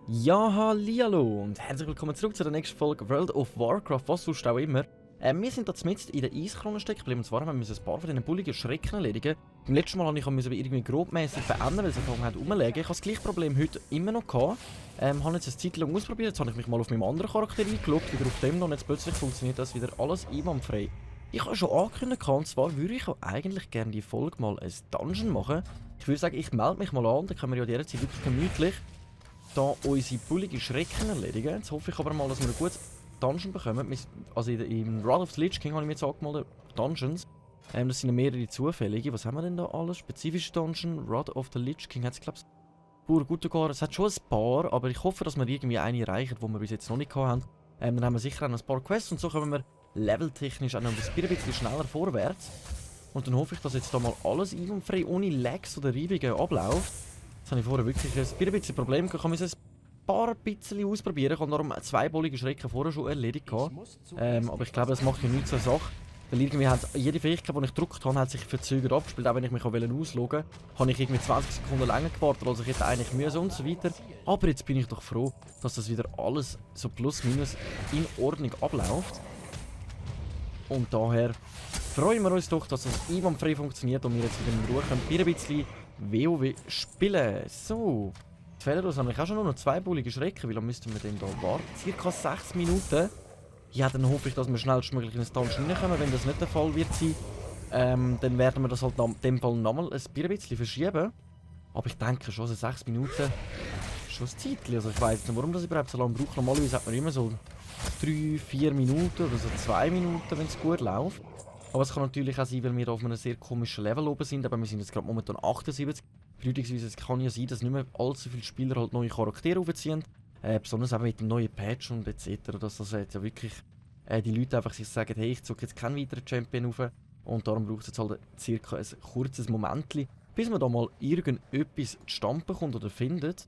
Ja, hallihallo und herzlich willkommen zurück zu der nächsten Folge World of Warcraft, was sonst auch immer. Wir sind da mitten in der Eiskrone stecken geblieben, und zwar haben wir ein paar von diesen bulligen Schrecken erledigen. Beim letzten Mal musste ich irgendwie grobmäßig beenden, weil sie angefangen haben rumzulegen. Ich habe das gleiche Problem heute immer noch gehabt. Habe jetzt eine Zeit lang ausprobiert, jetzt habe ich mich mal auf meinem anderen Charakter eingeloggt, wieder auf dem noch, und jetzt plötzlich funktioniert das wieder alles einwandfrei. Ich habe schon angekündigt, und zwar würde ich auch eigentlich gerne die Folge mal ein Dungeon machen. Ich würde sagen, ich melde mich mal an, dann können wir ja jederzeit wirklich gemütlich da unsere bullige Schrecken erledigen. Jetzt hoffe ich aber mal, dass wir ein gutes Dungeon bekommen. Also im Wrath of the Lich King habe ich mir jetzt angemeldet, Dungeons. Das sind ja mehrere zufällige. Was haben wir denn da alles? Spezifische Dungeon, Wrath of the Lich King hat es, glaube ich, pur gut gegangen. Es hat schon ein paar, aber ich hoffe, dass wir irgendwie eine erreichen, die wir bis jetzt noch nicht haben. Dann haben wir sicher auch noch ein paar Quests und so kommen wir leveltechnisch auch noch ein bisschen schneller vorwärts. Und dann hoffe ich, dass jetzt da mal alles einwandfrei, ohne Lags oder Reibungen abläuft. Jetzt habe ich vorher wirklich ein bisschen Problem gehabt. Ich musste ein paar bisschen ausprobieren. Ich habe darum 2 bullige Schrecken vorher schon erledigt. Aber ich glaube, das macht ja nichts zur Sache. Weil irgendwie hat jede Fähigkeit, die ich gedrückt habe, hat sich verzögert abgespielt. Auch wenn ich mich ausloggen wollte, habe ich irgendwie 20 Sekunden länger gewartet, als ich hätte eigentlich müssen und so weiter. Aber jetzt bin ich doch froh, dass das wieder alles so plus minus in Ordnung abläuft. Und daher freuen wir uns doch, dass das einwandfrei funktioniert und wir jetzt wieder in Ruhe können ein bisschen WoW spielen. So. Jetzt fehlen uns nämlich auch schon nur noch 2 bullige Schrecken, wie lange müssten wir denn da warten? Circa 6 Minuten. Ja, dann hoffe ich, dass wir schnellstmöglich in das Dungeon reinkommen. Wenn das nicht der Fall wird sein, dann werden wir das halt in dem Fall nochmal ein bisschen verschieben. Aber ich denke schon, so 6 Minuten ist schon ein Zeitchen. Also ich weiss nicht, warum das überhaupt so lange braucht. Normalerweise hat man immer so 3-4 Minuten oder so 2 Minuten, wenn es gut läuft. Aber es kann natürlich auch sein, weil wir auf einem sehr komischen Level oben sind. Aber wir sind jetzt gerade momentan 78. Bedeutungsweise es kann ja sein, dass nicht mehr allzu viele Spieler halt neue Charaktere aufziehen. Besonders auch mit dem neuen Patch und etc. Dass das jetzt ja wirklich die Leute einfach sich sagen, hey, ich zocke jetzt keinen weiteren Champion auf. Und darum braucht es jetzt halt circa ein kurzes Momentchen, bis man da mal irgendetwas zustande bekommt oder findet.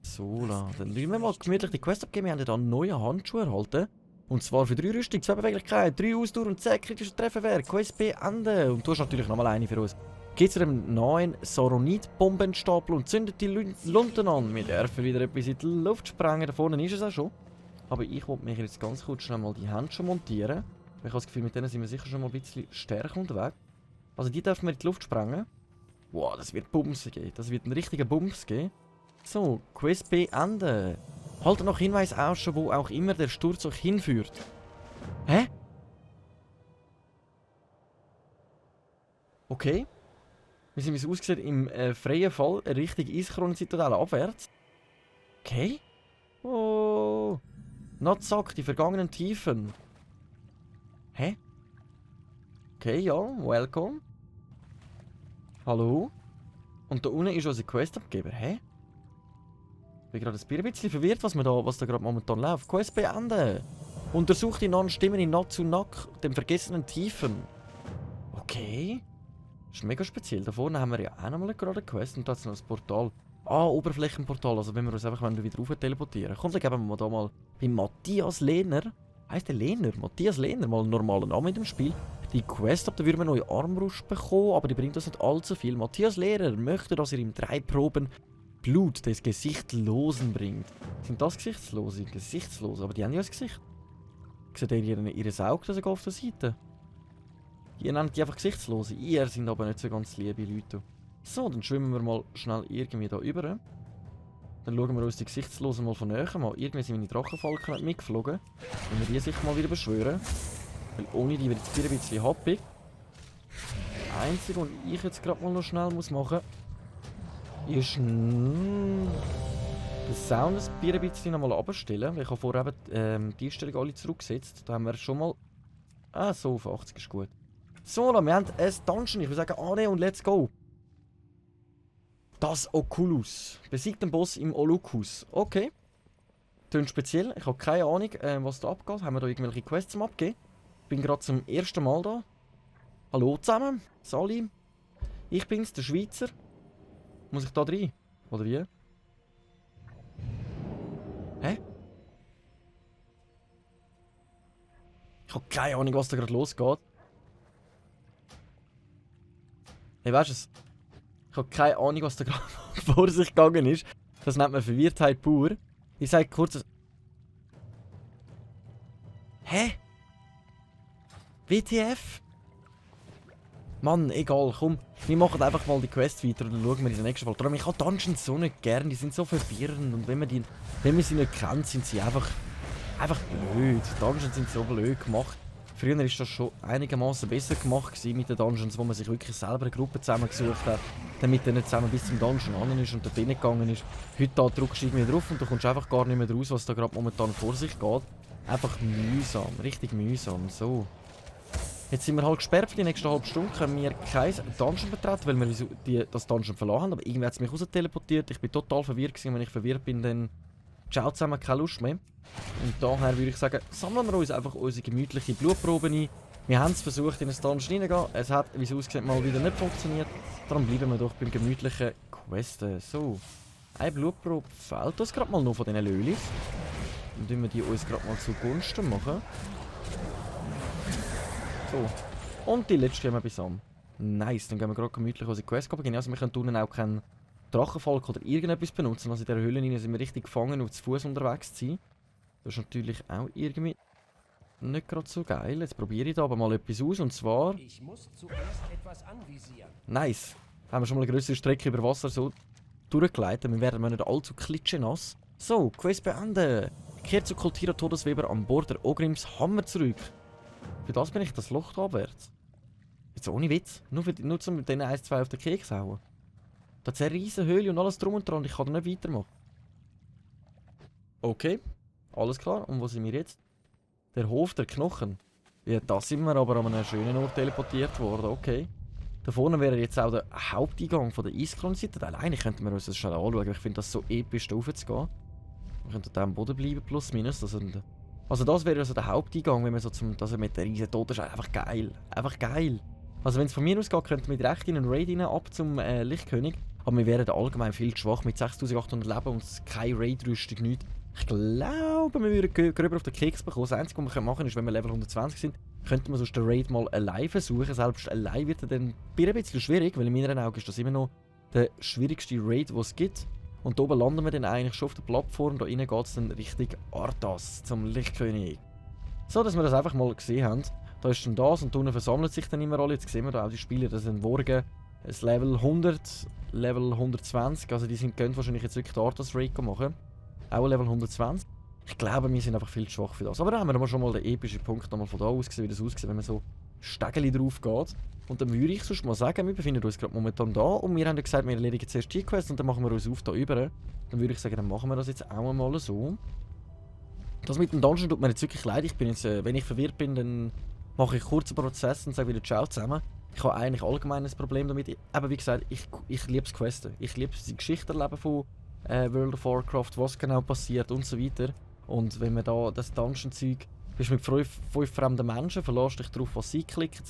So, dann schauen wir mal gemütlich die Quest abgeben. Wir haben ja da neue Handschuhe erhalten. Und zwar für 3 Rüstung, 2 Beweglichkeit, 3 Ausdauer und 10 kritische Trefferwert. Quest beenden. Und du hast natürlich nochmal eine für uns. Geht zu dem neuen Saronit-Bombenstapel und zündet die Lunten an. Wir dürfen wieder etwas in die Luft sprengen. Da vorne ist es auch schon. Aber ich wollte mich jetzt ganz kurz schnell mal die Handschuhe montieren. Ich habe das Gefühl, mit denen sind wir sicher schon mal ein bisschen stärker unterwegs. Also die dürfen wir in die Luft sprengen. Wow, das wird Bums geben. Das wird ein richtiger Bums geben. So, Quest beenden. Haltet noch Hinweis aus, wo auch immer der Sturz euch hinführt. Hä? Okay. Wir sind, wie es aussieht, im freien Fall Richtung Eiskronenzitadelle abwärts. Okay. Oh. Natzak, die vergangenen Tiefen. Hä? Okay, ja, welcome. Hallo? Und da unten ist unser Quest-Abgeber. Hä? Ich bin gerade ein bisschen verwirrt, was da gerade momentan läuft. Quest beenden. Untersucht die neuen Stimmen in Natsunak, dem vergessenen Tiefen. Okay. Das ist mega speziell. Da vorne haben wir ja auch nochmal gerade eine Quest und da ist noch das Portal. Ah, Oberflächenportal. Also wenn wir uns einfach wieder rauf teleportieren. Komm, dann geben wir da mal bei Matthias Lehner. Heisst der Lehner? Matthias Lehner, mal einen normalen Namen in dem Spiel. Die Quest ab, da würden wir neue Armbrust bekommen, aber die bringt uns nicht allzu viel. Matthias Lehrer möchte, dass er ihm 3 Proben Blut des Gesichtlosen bringt. Sind das Gesichtslose? Gesichtslose, aber die haben ja ein Gesicht. Seht ihr ihr Auge sogar auf der Seite? Ihr nennt die einfach Gesichtslose. Ihr sind aber nicht so ganz liebe Leute. So, dann schwimmen wir mal schnell irgendwie da rüber. Dann schauen wir uns die Gesichtslosen mal von näher an. Irgendwie sind meine Drachenfalken nicht mitgeflogen. Wenn wir die sicher mal wieder beschwören. Weil ohne die wird es wieder ein bisschen happig. Das Einzige, was ich jetzt gerade mal noch schnell machen muss, ist den Sound ein bisschen nochmal abstellen. Weil ich habe vorher eben die Einstellung alle zurückgesetzt. Da haben wir schon mal... Ah, so auf 80 ist gut. So, wir haben ein Dungeon. Ich würde sagen, annehmen und let's go. Das Oculus. Besiegt den Boss im Olukus. Okay. Tönt speziell. Ich habe keine Ahnung, was da abgeht. Haben wir da irgendwelche Quests zum Abgeben? Ich bin gerade zum ersten Mal da. Hallo zusammen. Salim. Ich bin's, der Schweizer. Muss ich da rein? Oder wie? Hä? Ich habe keine Ahnung, was da gerade losgeht. Hey, weißt du es? Ich habe keine Ahnung, was da gerade vor sich gegangen ist. Das nennt man Verwirrtheit pur. Ich sage kurz... Hä? WTF? Mann, egal, komm. Wir machen einfach mal die Quest weiter und dann schauen wir in der nächsten Folge. Darum, ich habe Dungeons so nicht gern, die sind so verwirrend. Und wenn man sie nicht kennt, sind sie einfach blöd. Dungeons sind so blöd gemacht. Früher war das schon einigermaßen besser gemacht mit den Dungeons, wo man sich wirklich selber eine Gruppe zusammengesucht hat, damit er nicht zusammen bis zum Dungeon an ist und dort hingegangen ist. Heute da drückst du irgendwie drauf und du kommst einfach gar nicht mehr raus, was da gerade momentan vor sich geht. Einfach mühsam, richtig mühsam. So. Jetzt sind wir halt gesperrt. Für die nächste halbe Stunde können wir kein Dungeon betreten, weil wir das Dungeon verloren haben. Aber irgendwie hat es mich raus teleportiert. Ich bin total verwirrt gewesen. Wenn ich verwirrt bin, dann ciao zusammen, keine Lust mehr. Und daher würde ich sagen, sammeln wir uns einfach unsere gemütliche Blutprobe ein. Wir haben es versucht, in ein Dungeon reingehen. Es hat, wie es aussieht, mal wieder nicht funktioniert. Darum bleiben wir doch beim gemütlichen Questen. So, eine Blutprobe fehlt uns gerade mal noch von diesen Lölis. Dann tun wir die uns gerade mal zugunsten machen. So. Und die letzte haben wir bis am. Nice, dann gehen wir gerade gemütlich unsere Quest beginnen. Also wir können unten auch keinen Drachenfalk oder irgendetwas benutzen. Also in dieser Höhle sind wir richtig gefangen und zu Fuß unterwegs zu sein. Das ist natürlich auch irgendwie nicht gerade so geil. Jetzt probiere ich da aber mal etwas aus und zwar... Ich muss zuerst etwas anvisieren. Nice. Haben wir schon mal eine größere Strecke über Wasser so durchgeleitet. Wir werden nicht allzu klitschenass. So, Quest beenden. Kehrt zu Kultira Todesweber an Bord der Ogrims Hammer zurück. Für das bin ich das Loch da abwärts. Jetzt ohne Witz. Nur zum mit denen 1, 2 auf den Keks hauen. Da ist eine riesen Höhle und alles drum und dran und ich kann da nicht weitermachen. Okay. Alles klar. Und wo sind wir jetzt? Der Hof der Knochen. Ja, da sind wir aber an einem schönen Ort teleportiert worden. Okay. Da vorne wäre jetzt auch der Haupteingang von der Eiskronenzitadelle. Eigentlich könnten wir uns das schnell anschauen. Ich finde das so episch, da raufzugehen. Wir könnten da am Boden bleiben, plus minus. Also das wäre also der Haupteingang, wenn man so mit der riesen Tod ist. Einfach geil. Einfach geil. Also wenn es von mir ausgeht, könnten wir direkt in einen Raid rein, ab zum Lichtkönig. Aber wir wären allgemein viel zu schwach mit 6800 Leben und keine Raid-Rüstung, nichts. Ich glaube, wir würden gröber auf den Keks bekommen. Das Einzige, was wir machen können, ist, wenn wir Level 120 sind, könnten wir sonst den Raid mal allein versuchen. Selbst allein wird er dann ein bisschen schwierig, weil in meinen Augen ist das immer noch der schwierigste Raid, den es gibt. Und oben landen wir dann eigentlich schon auf der Plattform. Da innen geht es dann Richtung Arthas, zum Lichtkönig. So, dass wir das einfach mal gesehen haben. Da ist dann das und unten versammelt sich dann immer alle. Jetzt sehen wir da auch die Spieler, das sind morgen ein Level 100, Level 120. Also die können wahrscheinlich jetzt wirklich den Arthas Raid machen. Auch ein Level 120. Ich glaube, wir sind einfach viel zu schwach für das. Aber da haben wir schon mal den epischen Punkt nochmal von da aus gesehen, wie das aussieht, wenn man so Stegeli drauf geht. Und dann würde ich sonst mal sagen, wir befinden uns gerade momentan da und wir haben ja gesagt, wir erledigen zuerst die Quest und dann machen wir uns auf da über. Dann würde ich sagen, dann machen wir das jetzt auch mal so. Das mit dem Dungeon tut mir jetzt wirklich leid. Ich bin jetzt, wenn ich verwirrt bin, dann mache ich kurz einen Prozess und sage wieder Ciao zusammen. Ich habe eigentlich allgemein ein Problem damit. Aber wie gesagt, ich liebe das Questen. Ich liebe die Geschichte erleben von World of Warcraft, was genau passiert und so weiter. Und wenn man da das Dungeon-Zeug... bist mit 5 fremden Menschen, verlässt dich darauf, was sie klicken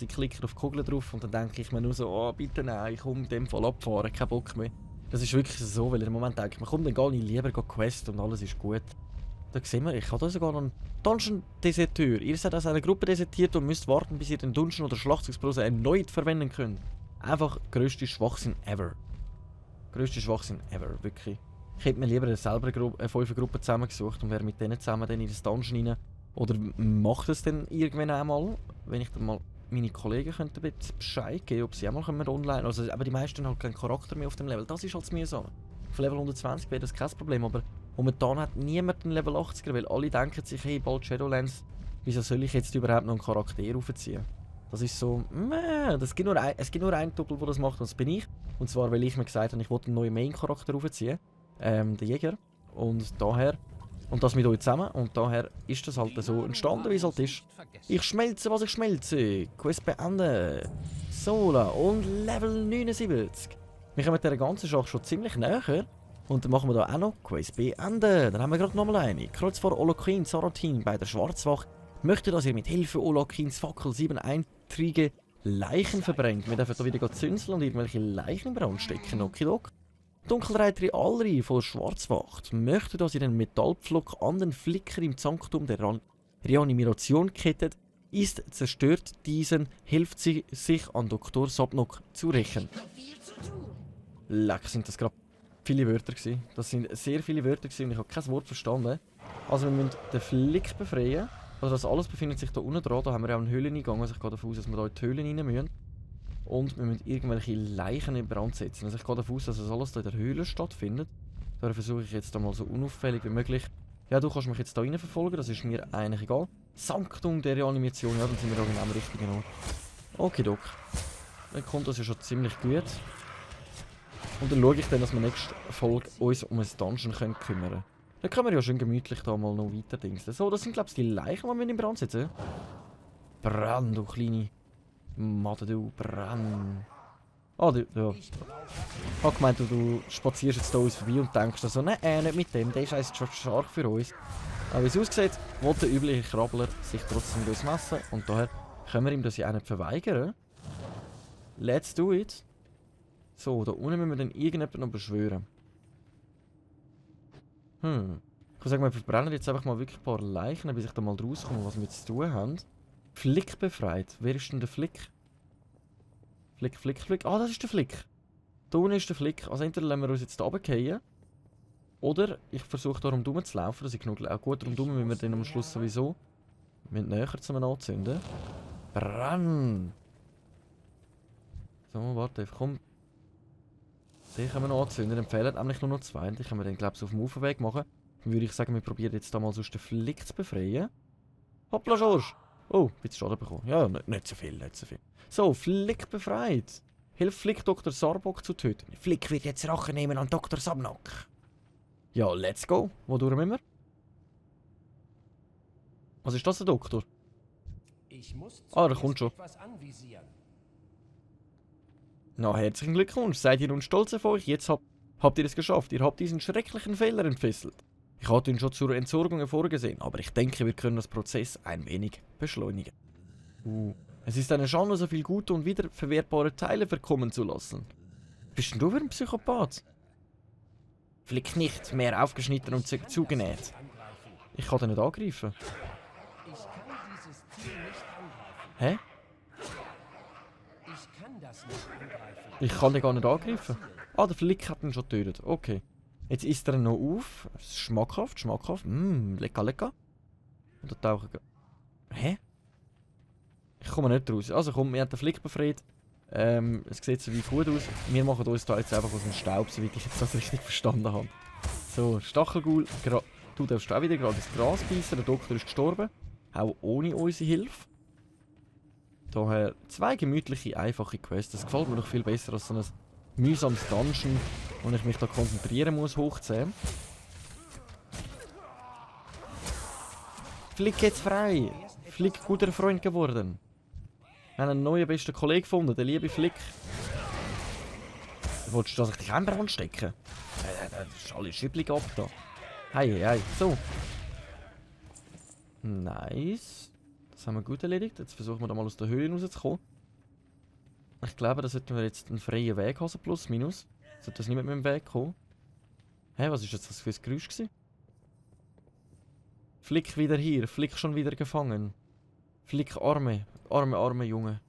auf die Kugel drauf und dann denke ich mir nur so, oh bitte nein, ich komme in dem Fall abfahren, kein Bock mehr. Das ist wirklich so, weil im Moment denke ich mir, komm, dann gehe ich lieber Quest und alles ist gut. Da sehen wir, ich habe da sogar noch einen Dungeon-Deserteur. Ihr seid aus einer Gruppe desertiert und müsst warten, bis ihr den Dungeon oder Schlachtungsbrose erneut verwenden könnt. Einfach grösste Schwachsinn ever. Grösste Schwachsinn ever, wirklich. Ich hätte mir lieber selber eine 5er-Gruppe zusammengesucht und wäre mit denen zusammen dann in das Dungeon rein. Oder macht es dann irgendwann einmal, wenn ich dann mal meine Kollegen könnten Bescheid geben, ob sie auch mal online, also aber die meisten haben halt keinen Charakter mehr auf dem Level, das ist halt das Mühsame. Auf Level 120 wäre das kein Problem, aber momentan hat niemand einen Level 80er, weil alle denken sich, hey, bald Shadowlands, wieso soll ich jetzt überhaupt noch einen Charakter aufziehen? Das ist so, es gibt nur einen Doppel, der das macht, und das bin ich. Und zwar, weil ich mir gesagt habe, ich wollte einen neuen Main-Charakter aufziehen, den Jäger, und daher... Und das mit euch zusammen. Und daher ist das halt so entstanden, wie es halt ist. Ich schmelze, was ich schmelze. Quest beenden. Sola und Level 79. Wir kommen mit dieser ganzen Sache schon ziemlich näher. Und dann machen wir da auch noch Quest beenden. Dann haben wir gerade nochmal eine. Kreuz vor Olokin Saratin bei der Schwarzwacht möchte, dass ihr mit Hilfe Olokins Fackel 7 eintrige Leichen verbrennt. Wir dürfen da wieder zünseln und irgendwelche Leichen in Brand stecken. Okidok. Dunkelreiterin Alri von der Schwarzwacht möchte, dass ihr den Metallpflock an den Flicker im Sanktum der Reanimation kettet, ist zerstört diesen, hilft sie, sich an Dr. Sobnok zu rächen. Leck, sind das gerade viele Wörter gewesen. Das sind sehr viele Wörter gewesen und ich habe kein Wort verstanden. Also wir müssen den Flick befreien. Also das alles befindet sich da unten dran. Da haben wir ja auch einen Höhleneingang. Also ich gehe davon aus, dass wir da in die Höhle rein müssen. Und wir müssen irgendwelche Leichen in Brand setzen. Also ich gehe davon aus, dass das alles da in der Höhle stattfindet. Da versuche ich jetzt da mal so unauffällig wie möglich. Ja, du kannst mich jetzt da rein verfolgen, das ist mir eigentlich egal. Sanktum der Reanimation, ja, dann sind wir da genau am richtigen Ort. Okidok. Dann kommt das ja schon ziemlich gut. Und dann schaue ich dann, dass wir nächste Folge uns um ein Dungeon kümmern können. Dann können wir ja schön gemütlich da mal noch weiter dingsen. So, das sind glaube ich die Leichen, die wir in Brand setzen. Brenn, du kleine Made, du brenn. Ah, du, ja. Ich habe gemeint, du spazierst jetzt da uns vorbei und denkst so, nein, nicht mit dem, der ist eigentlich schon stark für uns. Aber wie es aussieht, will der übliche Krabbler sich trotzdem mit uns messen und daher können wir ihm das ja auch nicht verweigern. Let's do it. So, da unten müssen wir dann irgendjemanden noch beschwören. Ich würde sagen, wir verbrennen jetzt einfach mal wirklich ein paar Leichen, bis ich da mal rauskomme, was wir jetzt zu tun haben. Flick befreit. Wer ist denn der Flick? Flick. Ah, das ist der Flick. Da unten ist der Flick. Also entweder lassen wir uns jetzt da runterfallen. Oder ich versuche da rundherum zu laufen, dass ich genug laufe. Gut, rundherum müssen wir dann am Schluss sowieso. Wir müssen näher zum Anzünden. Brenn! So, warte, komm. Den können wir noch anzünden. Dann fehlen nämlich nur noch 2. Die können wir dann, glaube ich, auf dem Aufweg machen. Dann würde ich sagen, wir probieren jetzt da mal sonst den Flick zu befreien. Hoppla, Schorsch! Oh, ein bisschen Schaden bekommen. Ja, nicht so viel. So, Flick befreit. Hilf Flick, Dr. Sarbok zu töten. Flick wird jetzt Rache nehmen an Dr. Sabnok. Ja, let's go. Wodurch müssen wir? Was ist das, der Doktor? Der kommt schon. Na, herzlichen Glückwunsch. Seid ihr nun stolz auf euch? Jetzt habt ihr es geschafft. Ihr habt diesen schrecklichen Fehler entfesselt. Ich hatte ihn schon zur Entsorgung vorgesehen, aber ich denke, wir können das Prozess ein wenig beschleunigen. Es ist eine Schande, so viel gute und wiederverwertbare Teile verkommen zu lassen. Bist denn du für ein Psychopath? Flick nicht, mehr aufgeschnitten und zugenäht. Ich kann den nicht angreifen. Hä? Ich kann den gar nicht angreifen. Ah, der Flick hat ihn schon getötet. Okay. Jetzt isst er noch auf. Schmackhaft. Lecker. Und dann tauchen. Hä? Ich komme nicht raus. Also komm, wir haben den Flick befreit. Es sieht so wie gut aus. Wir machen uns da jetzt einfach aus dem Staub, soweit ich jetzt das richtig verstanden habe. So, Stachelghoul. Du darfst auch wieder gerade ins Gras beißen. Der Doktor ist gestorben. Auch ohne unsere Hilfe. Daher 2 gemütliche, einfache Quests. Das gefällt mir noch viel besser als so ein mühsames Dungeon, wo ich mich da konzentrieren muss, hoch 10. Flick jetzt frei! Flick guter Freund geworden. Wir haben einen neuen besten Kollegen gefunden, der liebe Flick. Wolltest du, dass ich dich in Brand stecken? Das ist alles schüttelig ab da. Hey. So. Nice. Das haben wir gut erledigt. Jetzt versuchen wir da mal aus der Höhe rauszukommen. Ich glaube, da sollten wir jetzt einen freien Weg haben, plus minus. Sollte das nicht mit dem Weg kommen? Hä, was ist jetzt das für ein Geräusch gewesen? Flick wieder hier, Flick schon wieder gefangen. Flick arme Junge.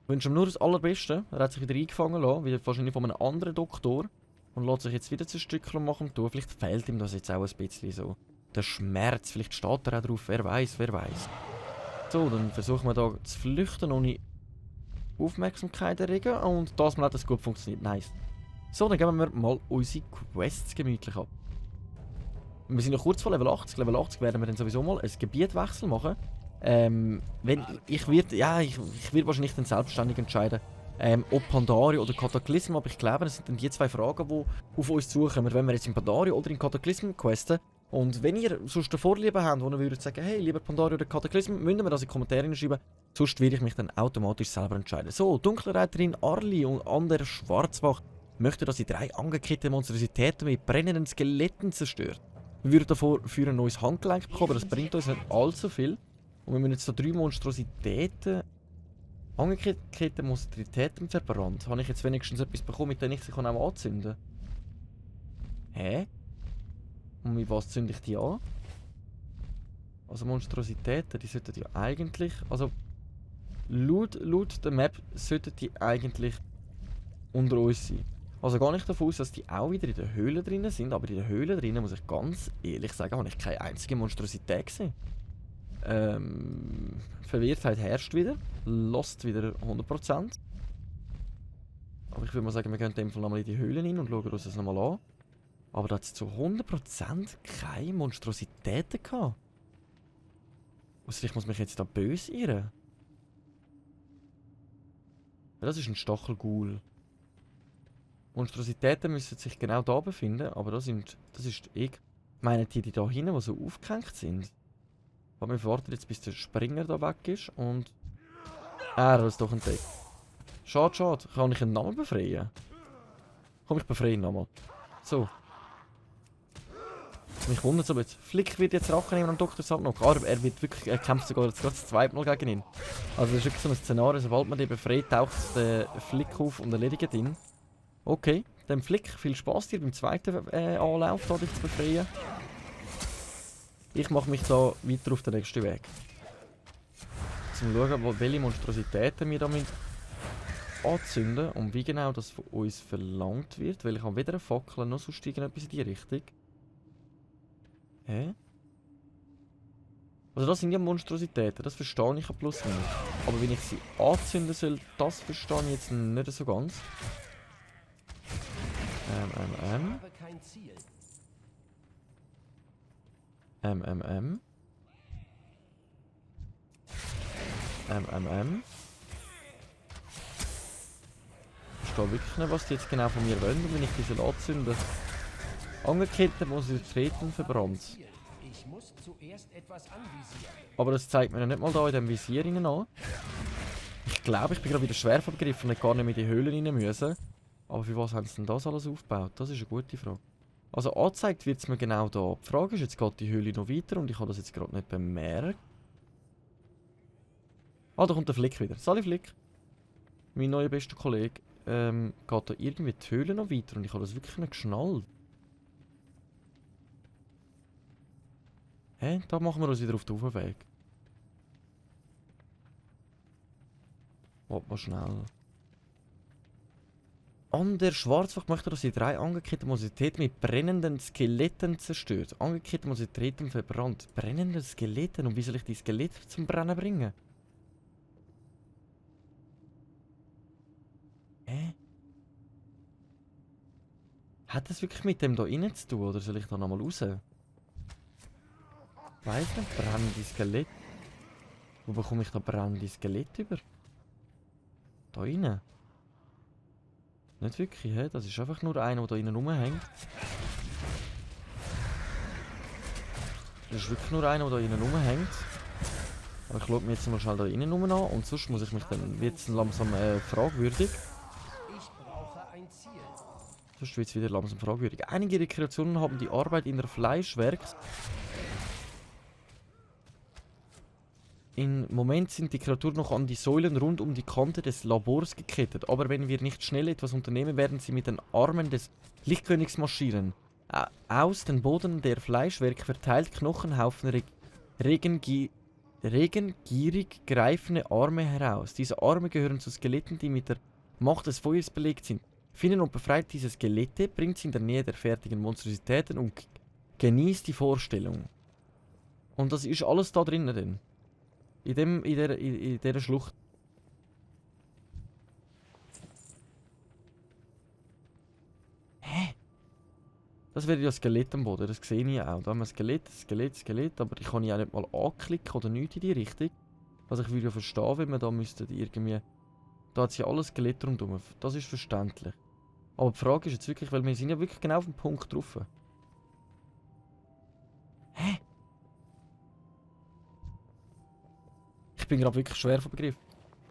Ich wünsche ihm nur das Allerbeste. Er hat sich wieder eingefangen lassen, wie wahrscheinlich von einem anderen Doktor. Und lässt sich jetzt wieder zu Stückchen machen tun. Vielleicht fehlt ihm das jetzt auch ein bisschen so. Der Schmerz, vielleicht steht er auch drauf, wer weiß. So, dann versuchen wir da zu flüchten, ohne Aufmerksamkeit erregen. Und das mal hat das gut funktioniert. Nice. So, dann geben wir mal unsere Quests gemütlich ab. Wir sind noch kurz vor Level 80. Level 80 werden wir dann sowieso mal ein Gebietwechsel machen. Ich werde wahrscheinlich dann selbstständig entscheiden, ob Pandaria oder Kataklysm. Aber ich glaube, das sind dann die 2 Fragen, die auf uns zukommen, wenn wir jetzt in Pandaria oder in Kataklysm questen. Und wenn ihr sonst eine Vorliebe habt, wo ihr würdet sagen, hey, lieber Pandaria oder Kataklysm, müsst ihr mir das in die Kommentare schreiben. Sonst werde ich mich dann automatisch selber entscheiden. So, Dunkelreiterin Arli und Ander Schwarzbach möchte, dass die 3 angekittete Monstrositäten mit brennenden Skeletten zerstört. Wir würden davor für ein neues Handgelenk bekommen, aber das bringt uns nicht allzu viel. Und wir müssen jetzt so 3 Monstrositäten, angekittete Monstrositäten verbrannt. Habe ich jetzt wenigstens etwas bekommen, mit dem ich sie auch anzünden kann? Hä? Und mit was zünde ich die an? Also Monstrositäten, die sollten ja eigentlich... Also laut der Map sollten die eigentlich unter uns sein. Also gar nicht davon aus, dass die auch wieder in der Höhle drinnen sind, aber in der Höhle drinnen, muss ich ganz ehrlich sagen, habe ich keine einzige Monstrosität gesehen. Verwirrtheit herrscht wieder. Lost wieder 100%. Aber ich würde mal sagen, wir gehen in dem Fall nochmal in die Höhle rein und schauen uns das nochmal an. Aber da hat es zu 100% keine Monstrositäten gehabt. Ausser ich muss mich jetzt da böse irren. Ja, das ist ein Stachelghoul. Monstrositäten müssen sich genau da befinden, aber das ist ich meine die da hinten, die so aufgehängt sind. Aber wir warten jetzt, bis der Springer da weg ist und... er hat es doch entdeckt. Schade, schade. Kann ich einen Namen befreien? Komm, ich befreie ihn nochmal. So. Mich wundert es aber jetzt. Flick wird jetzt Rache nehmen an Dr. Sandnock. Aber er wird wirklich, er kämpft sogar jetzt gerade das zweite Mal gegen ihn. Also das ist wirklich so ein Szenario, sobald man den befreit, taucht der Flick auf und erledigt ihn. Okay, dann Flick, viel Spaß dir beim zweiten Anlauf, da dich zu befreien. Ich mache mich da weiter auf den nächsten Weg. Zum schauen, welche Monstrositäten wir damit anzünden und wie genau das von uns verlangt wird. Weil ich habe weder eine Fackel noch sonst irgendetwas in die Richtung. Hä? Also das sind ja Monstrositäten, das verstehe ich ja bloß nicht. Aber wenn ich sie anzünden soll, das verstehe ich jetzt nicht so ganz. Habe kein Ziel. Ich verstehe wirklich nicht, was die jetzt genau von mir wollen, wenn ich diese anzünde. Angekettet muss ich treten, verbrannt. Ich muss zuerst etwas anvisieren. Aber das zeigt mir ja nicht mal da in dem Visier rein an. Ich glaube, ich bin gerade wieder schwer vergriffen und gar nicht mehr in die Höhle rein müssen. Aber für was haben sie denn das alles aufgebaut? Das ist eine gute Frage. Also angezeigt wird es mir genau da. Die Frage ist, jetzt geht die Höhle noch weiter und ich habe das jetzt gerade nicht bemerkt. Ah, da kommt der Flick wieder. Sali Flick. Mein neuer bester Kollege. Geht da irgendwie die Höhle noch weiter und ich habe das wirklich nicht geschnallt. Hä? Da machen wir uns wieder auf den Aufweg. Warte mal schnell. An der Schwarzwacht möchte, dass die 3 angekettete Monstrositäten mit brennenden Skeletten zerstört. Angekettete Monstrositäten verbrannt. Brennende Skeletten? Und wie soll ich die Skelette zum Brennen bringen? Hä? Hat das wirklich mit dem da innen zu tun? Oder soll ich da nochmal raus? Weiss nicht, brennende Skelett. Wo bekomme ich da brennende Skelett über? Da rein? Nicht wirklich, hä? Das ist einfach nur einer, der da innen rumhängt. Das ist wirklich nur einer, der da innen rumhängt. Aber ich schaue mir jetzt mal schnell da innen rum an und sonst muss ich mich dann, wird es langsam fragwürdig. Ich brauche ein Ziel. Sonst wird es wieder langsam fragwürdig. Einige Rekreationen haben die Arbeit in der Fleischwerks. Im Moment sind die Kreaturen noch an die Säulen rund um die Kante des Labors gekettet, aber wenn wir nicht schnell etwas unternehmen, werden sie mit den Armen des Lichtkönigs marschieren. Aus den Boden der Fleischwerk verteilt Knochenhaufen regengierig greifende Arme heraus. Diese Arme gehören zu Skeletten, die mit der Macht des Feuers belegt sind. Findet und befreit diese Skelette, bringt sie in der Nähe der fertigen Monstrositäten und genießt die Vorstellung. Und das ist alles da drinnen denn. In dieser Schlucht. Hä? Das wäre ja Skelett am Boden, das sehe ich auch. Da haben wir Skelett, aber ich kann ja auch nicht mal anklicken oder nichts in die Richtung. Also ich würde ja verstehen, wenn man da müsste irgendwie... Da hat sich ja alles Skelett rundherum. Das ist verständlich. Aber die Frage ist jetzt wirklich, weil wir sind ja wirklich genau auf dem Punkt drauf. Hä? Ich bin gerade wirklich schwer vom Begriff.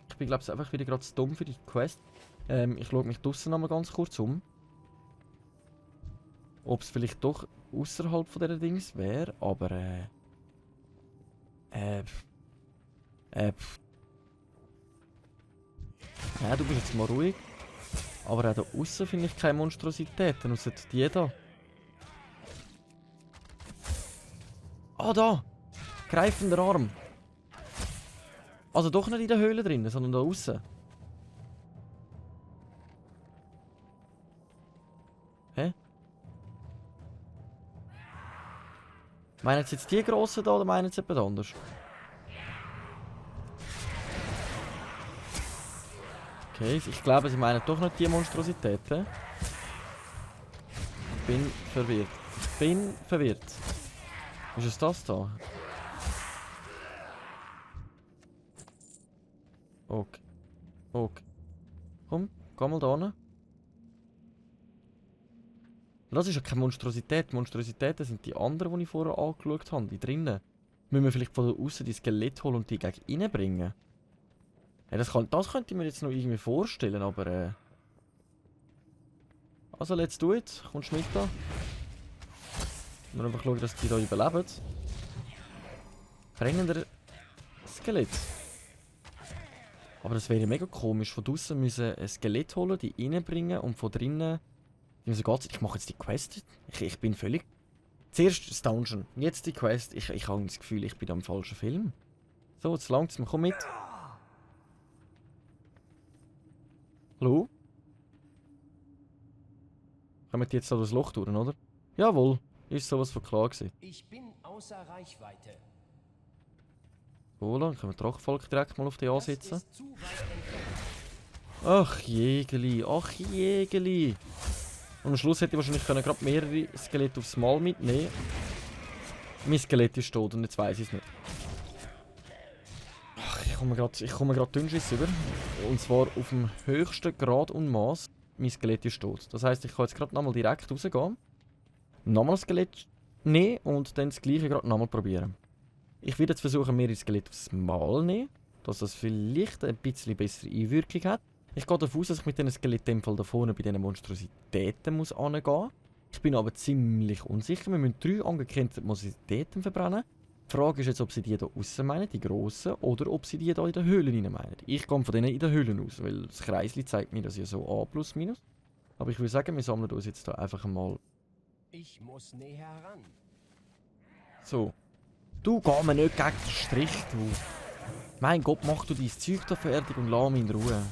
Ich bin glaube ich einfach wieder gerade zu dumm für die Quest. Ich schaue mich draussen nochmal ganz kurz um. Ob es vielleicht doch außerhalb von dieser Dings wäre, aber ja, du bist jetzt mal ruhig. Aber auch da außen finde ich keine Monstrositäten, außer die da. Ah, da! Greifender Arm. Also doch nicht in der Höhle drin, sondern da außen. Hä? Meinen Sie jetzt die grossen da oder meinen Sie etwas anderes? Okay, ich glaube, Sie meinen doch nicht die Monstrositäten. Ich bin verwirrt. Ich bin verwirrt. Ist es das da? Okay. Okay. Komm, geh mal da hin. Das ist ja keine Monstrosität. Monstrositäten sind die anderen, die ich vorher angeschaut habe. Die drinnen. Müssen wir vielleicht von außen die Skelett holen und die gegen reinbringen? Ja, das könnte ich mir jetzt noch irgendwie vorstellen, aber also, let's do it. Kommst du mit da? Wir einfach schauen, dass die da überleben. Brennender Skelett. Aber das wäre mega komisch. Von draußen müssen ein Skelett holen, die reinbringen und von drinnen. Ich mache jetzt die Quest. Ich bin völlig. Zuerst das Dungeon, jetzt die Quest. Ich habe das Gefühl, ich bin am falschen Film. So, jetzt langsam, komm mit. Hallo? Kommen die jetzt da durchs Loch durch, oder? Jawohl, ist sowas von klar gewesen. Ich bin außer Reichweite. So, dann können wir Drachenvolk direkt mal auf die ansetzen. Das ist zu weit entfernt. Ach Jägeli, ach Jägeli. Und am Schluss hätte ich wahrscheinlich gerade mehrere Skelette aufs Mal mitnehmen. Mein Skelett ist tot und jetzt weiss ich es nicht. Ach, ich komme gerade Dünnschiss über. Und zwar auf dem höchsten Grad und Maß. Mein Skelett ist tot. Das heisst, ich kann jetzt gerade nochmal direkt rausgehen. Nochmal ein Skelett nehmen und dann das gleiche gerade nochmal probieren. Ich werde jetzt versuchen, mehrere Skelette aufs Mal zu nehmen. Dass das vielleicht ein bisschen bessere Einwirkung hat. Ich gehe davon aus, dass ich mit diesen Skeletten da vorne bei diesen Monstrositäten muss angehen muss. Ich bin aber ziemlich unsicher. Wir müssen 3 angekennte Monstrositäten verbrennen. Die Frage ist jetzt, ob sie die hier aussen meinen, die grossen, oder ob sie die hier in den Höhlen rein meinen. Ich gehe von denen in den Höhlen aus, weil das Kreisli zeigt mir das ja so A plus minus. Aber ich würde sagen, wir sammeln uns jetzt hier einfach einmal. Ich muss näher ran. So. Du, geh mir nicht gegen den Strich, du. Mein Gott, mach du dein Zeug da fertig und lass mich in Ruhe.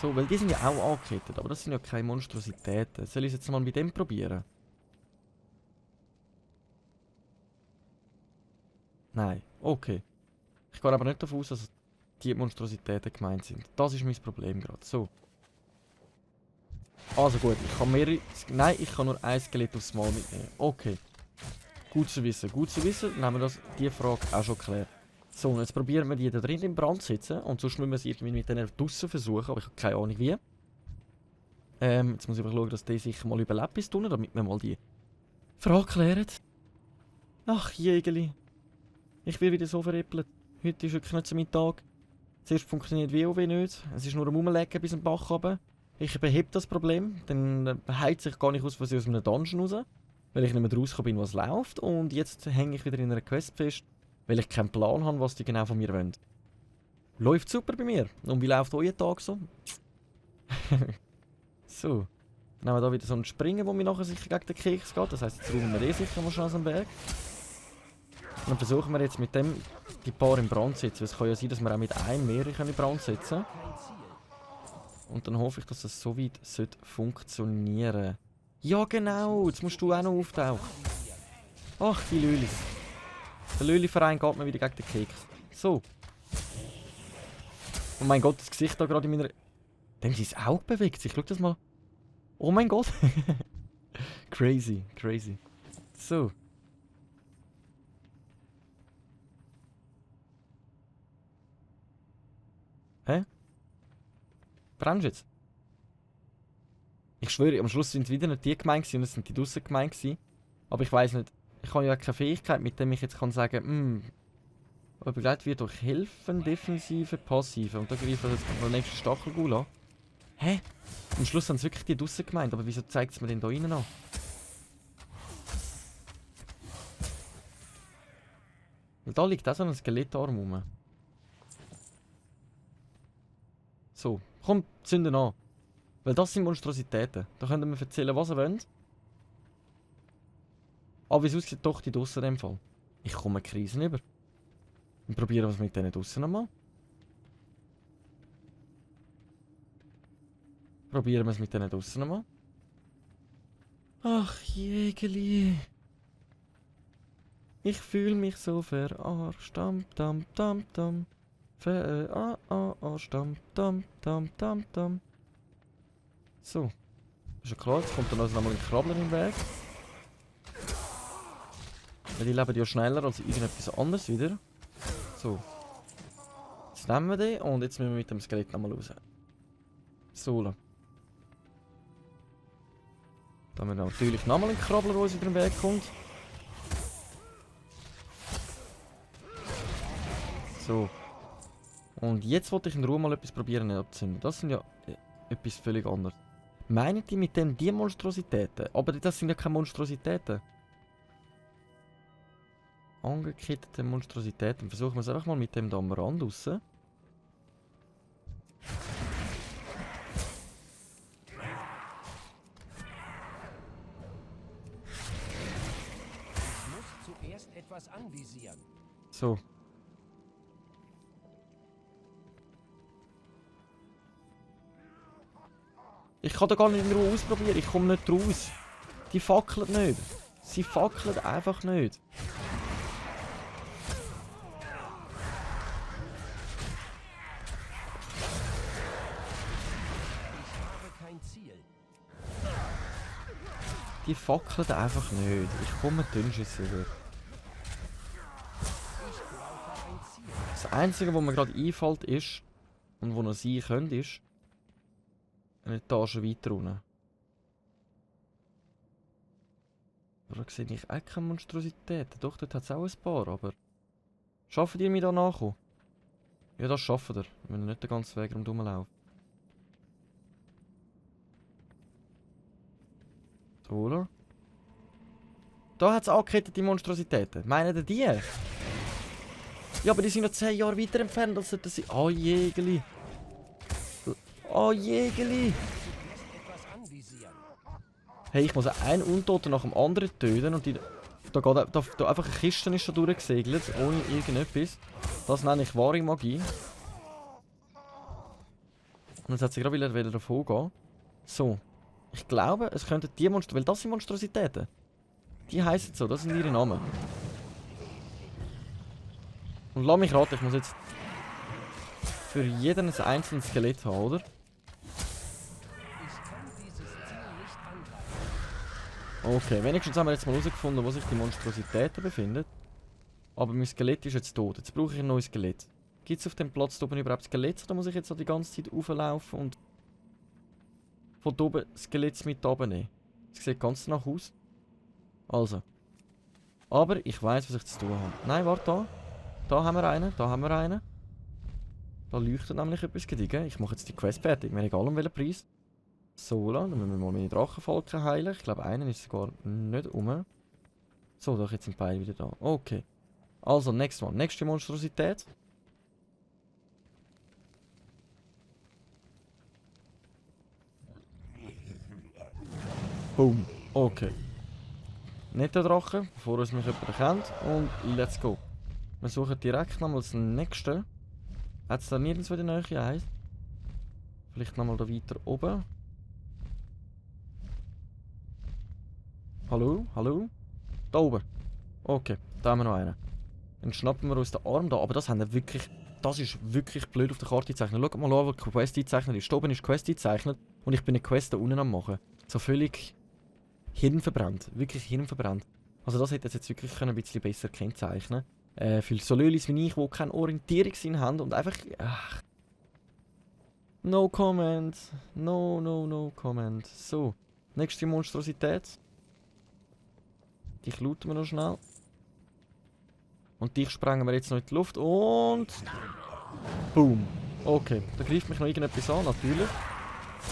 So, weil die sind ja auch angekettet, aber das sind ja keine Monstrositäten. Soll ich es jetzt mal mit dem probieren? Nein, okay. Ich gehe aber nicht davon aus, dass die Monstrositäten gemeint sind. Das ist mein Problem gerade. So. Also gut, ich kann mehrere. Nein, ich kann nur ein Skelett aufs Mal mitnehmen. Okay. Gut zu wissen, gut zu wissen. Dann haben wir die Frage auch schon geklärt. So, und jetzt probieren wir die da drin im Brand zu setzen. Und sonst müssen wir es irgendwie mit denen draussen versuchen, aber ich habe keine Ahnung wie. Jetzt muss ich einfach schauen, dass der sicher mal überlebt bis unten, damit wir mal die Frage klären. Ach, Jägeli. Ich will wieder so veräppelt. Heute ist wirklich nicht so mein Tag. Zuerst funktioniert WoW nicht. Es ist nur am Rumlegen bis zum Bach runter. Ich behebe das Problem. Dann heizt sich gar nicht aus, was ich aus einem Dungeon raus. Weil ich nicht mehr rausgekommen bin, was läuft. Und jetzt hänge ich wieder in einer Quest fest, weil ich keinen Plan habe, was die genau von mir wollen. Läuft super bei mir. Und wie läuft euer Tag so? So. Dann haben wir hier wieder so einen Springen, wo mir nachher sicher gegen den Keks geht. Das heisst, jetzt räumen wir sicher mal schnell aus dem Berg. Und dann versuchen wir jetzt mit dem die paar in Brand zu setzen. Es kann ja sein, dass wir auch mit einem mehrere in Brand setzen können. Und dann hoffe ich, dass das so weit funktionieren sollte. Ja genau, jetzt musst du auch noch auftauchen. Ach, die Lülis. Der Lüli-Verein geht mir wieder gegen den Keks. So. Oh mein Gott, das Gesicht da gerade in meiner... Dem sein Auge bewegt sich, schau das mal. Oh mein Gott. Crazy, crazy. So. Hä? Brennst du jetzt? Ich schwöre, am Schluss sind es wieder nicht die gemeint gewesen, und es sind die draussen gemeint gewesen. Aber ich weiss nicht, ich habe ja keine Fähigkeit, mit der ich jetzt kann sagen, begleitet wird durch Helfen, Defensive, Passive. Und da greifen wir jetzt den nächsten Stachelgul an. Hä? Am Schluss haben es wirklich die draussen gemeint, aber wieso zeigt es mir denn da innen an? Weil da liegt auch so ein Skelettarm rum. So, komm, zünden an. Weil das sind Monstrositäten. Da könnt ihr mir erzählen, was ihr wollt. Aber wie es aussieht, doch die draussen in dem Fall. Ich komme Krisen über. Dann probieren wir es mit denen draussen nochmal. Probieren wir es mit denen draussen nochmal. Ach, Jägeli. Ich fühle mich so verarscht. Dam, dam, dam, dam. Verarscht. Dam, dam, dam, dam, dam. So. Ist ja klar, jetzt kommt dann also nochmal ein Krabbler im Weg. Weil die leben ja schneller als irgendetwas anderes wieder. So. Jetzt nehmen wir den und jetzt müssen wir mit dem Skelett nochmal raus. So. Da haben wir natürlich nochmal einen Krabbler, der uns wieder im Weg kommt. So. Und jetzt wollte ich in Ruhe mal etwas probieren abzuzünden. Das sind ja etwas völlig anderes. Meinen die mit dem die Monstrositäten? Aber das sind ja keine Monstrositäten. Angekittete Monstrositäten. Versuchen wir es einfach mal mit dem da am Rand raus. Ich muss zuerst etwas anvisieren. So. Ich kann da gar nicht in Ruhe ausprobieren, ich komme nicht raus. Die fackeln nicht. Sie fackeln einfach nicht. Ich habe kein Ziel. Die fackeln einfach nicht. Ich komme Dünnschüsse über. Ich brauche ein Ziel. Das Einzige, was mir gerade einfällt, ist, und wo noch sein könnt, ist, eine Etage weiter unten. Da sehe ich auch keine Monstrositäten. Doch, dort hat es auch ein paar, aber... Schaffen die mich da nachkommen? Ja, das schaffen wir. Wir müssen nicht den ganzen Weg rumlaufen. So, oder? Da hat es angekettet, die Monstrositäten. Meinen ihr die? Ja, aber die sind noch 10 Jahre weiter entfernt, als sollten sie... Oh, Jägeli. Oh, Jägeli. Zuerst etwas anvisieren. Hey, ich muss einen Untoten nach dem anderen töten und die... Da einfach eine Kiste ist da durchgesegelt, ohne irgendetwas. Das nenne ich wahre Magie. Und jetzt hat sie gerade wieder davon gehen. So. Ich glaube, es könnten die Monster... Weil das sind Monstrositäten. Die heißen so, das sind ihre Namen. Und lass mich raten, ich muss jetzt... für jeden ein einzelnes Skelett haben, oder? Ich kann dieses Ziel nicht angreifen. Okay, wenigstens haben wir jetzt mal herausgefunden, wo sich die Monstrositäten befinden. Aber mein Skelett ist jetzt tot. Jetzt brauche ich ein neues Skelett. Gibt es auf dem Platz da oben überhaupt Skelett? Oder muss ich jetzt so die ganze Zeit rauflaufen und von da oben Skelett mit runternehmen? Das sieht ganz danach aus. Also. Aber ich weiß, was ich zu tun habe. Nein, warte da. Da haben wir einen, da haben wir einen. Da leuchtet nämlich etwas gediegen. Ich mache jetzt die Quest fertig, mir egal um welchen Preis. So, dann müssen wir mal meine Drachenfalken heilen. Ich glaube, einen ist sogar nicht um. So, doch, jetzt sind beide wieder da. Okay. Also, next one. Nächste Monstrosität. Boom. Okay. Nicht der Drache, bevor uns mich jemand erkennt. Und let's go. Wir suchen direkt nochmal das nächste. Hat es da nirgendwo in der Nähe eins? Vielleicht nochmal da weiter oben. Hallo? Hallo? Da oben. Okay, da haben wir noch einen. Dann schnappen wir uns den Arm da. Aber das haben wir wirklich... Das ist wirklich blöd auf der Karte gezeichnet. Schaut mal an, wo die Quest eingezeichnet ist. Da oben ist die Quest eingezeichnet. Und ich bin eine Quest da unten am machen. So völlig... hirnverbrannt. Wirklich hirnverbrannt. Also das hätte jetzt wirklich ein bisschen besser kennzeichnen können. Für so Lölis wie ich, die keinen Orientierungssinn haben und einfach... Ach. No comment. No comment. So. Nächste Monstrosität. Dich looten wir noch schnell. Und dich sprengen wir jetzt noch in die Luft und... Boom. Okay, da greift mich noch irgendetwas an, natürlich.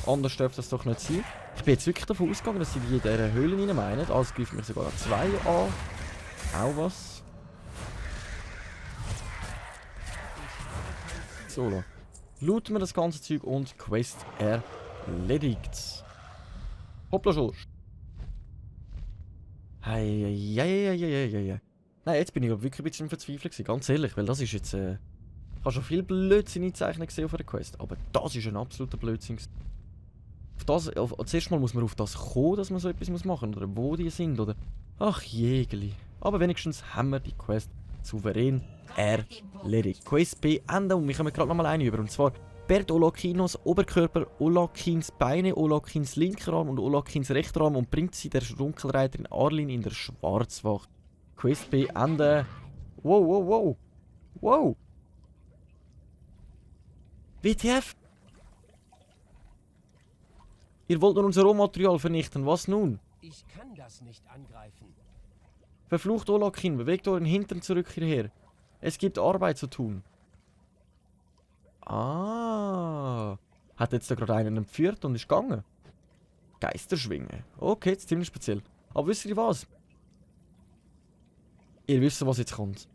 Anders darf das doch nicht sein. Ich bin jetzt wirklich davon ausgegangen, dass sie die in dieser Höhle rein meinen. Also greift mich sogar an 2 an. Auch was. So, looten wir das ganze Zeug und Quest erledigt. Hoppla Schorsch. Hey. Nein, jetzt bin ich wirklich ein bisschen verzweifelt gewesen, ganz ehrlich, weil das ist jetzt... Ich habe schon viel Blödsinn gezeichnet gesehen auf der Quest, aber das ist ein absoluter Blödsinn. Zuerst mal muss man auf das kommen, dass man so etwas machen muss, oder wo die sind, oder... Ach jegeli. Aber wenigstens haben wir die Quest souverän erledigt. Quest beenden und wir kommen gerade nochmal eine über, und zwar... Sperrt Olakinos Oberkörper, Olakins Beine, Olakins linker Arm und Olakins rechter Arm und bringt sie der Dunkelreiterin Arlin in der Schwarzwacht. Quest beenden. Wow, wow, wow. Wow. WTF? Ihr wollt nur unser Rohmaterial vernichten, was nun? Ich kann das nicht angreifen. Verflucht Olakin, bewegt euren Hintern zurück hierher. Es gibt Arbeit zu tun. Ah. Hat jetzt da gerade einen entführt und ist gegangen? Geisterschwinge. Okay, jetzt ziemlich speziell. Aber wisst ihr was? Ihr wisst, was jetzt kommt.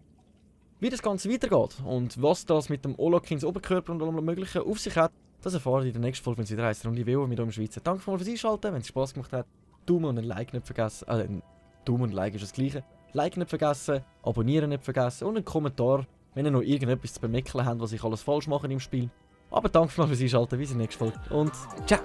Wie das Ganze weitergeht und was das mit dem Olakins Oberkörper und allem Möglichen auf sich hat, das erfahrt ihr in der nächsten Folge, wenn es wieder heisst Runde WoW mit eurem Schweizer. Danke fürs Einschalten, wenn es Spaß gemacht hat. Daumen und ein Like nicht vergessen. Daumen und ein Like ist das gleiche. Like nicht vergessen, abonnieren nicht vergessen und einen Kommentar, wenn ihr noch irgendetwas zu bemeckeln habt, was ich alles falsch mache im Spiel. Aber danke fürs Einschalten, bis in der nächsten Folge und ciao!